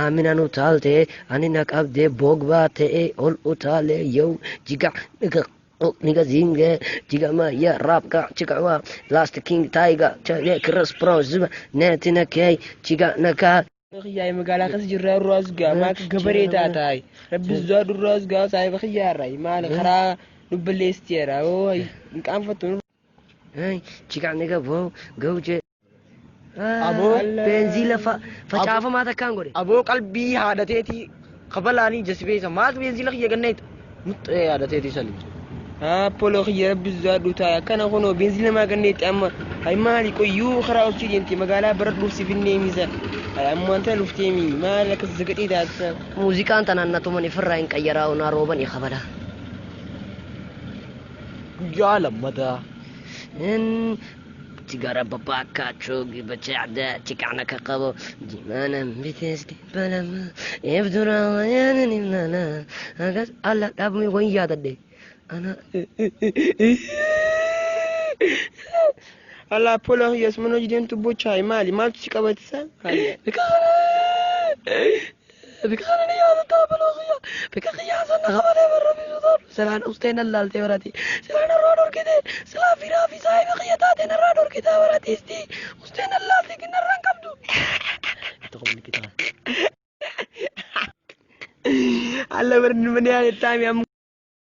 Aaminaan utaaltee ani na qabdee boogbaa ta'ee ol utaalee yow jiga niga zinge jiga ma ya rap ga chiga wa last king tiger Chris Brown zuba netina kay jiga naka. Kiyyaa'e magaalaa keessa jirraa irraa as gaa maal gabaree taataay rabbi zuwaa durraa as gaa saahiba kiyyaarraa maal karaa nu balleessiteera oo hin qaanfattu. Chiga niga bo gawje. Aboo. Beenziila facaafamaa takkaan godhe. Aboo qalbii haadhateetii kabalaanii jasibeessa maaltu beenziila kiyya ganneet muxxee haadhateetii sali. Haa poloo kiyya rabbi zuwaa dhutaa akkana kunoo beenziila maa ganneetti amma hay maali qoyyuu karaa olchii deemte magaalaa bara dhuuf si finnee misa hay amma wanta lufteemi maal akkas zagaxee taatisa. Muuziqaan tanaan na tuman ifirraa hin qayyaraa onaa rooban i kabala. Guyyaa lammataa. Tigara babaka chogi bacada chikana ka qabo jimana bitesti balama ibdura yanani nana agas alla dhabmi wan yaadadhe ana. Allah poloo kiyya asuma hojii deemtu bochaa maali maaltu si qabatisa? Bika kana ni yaadataa baloo kiyya bika kiyyaa sana qabalee barra bisuudhaan silaan usteen allaaltee barati silaan irraa dhorkite silaa firaa fi saahiba kiyya taate narraa dhorkite baratiisti usteen allaalte kinnarraan qabdu. Allah barni mana yaadataa mi amma.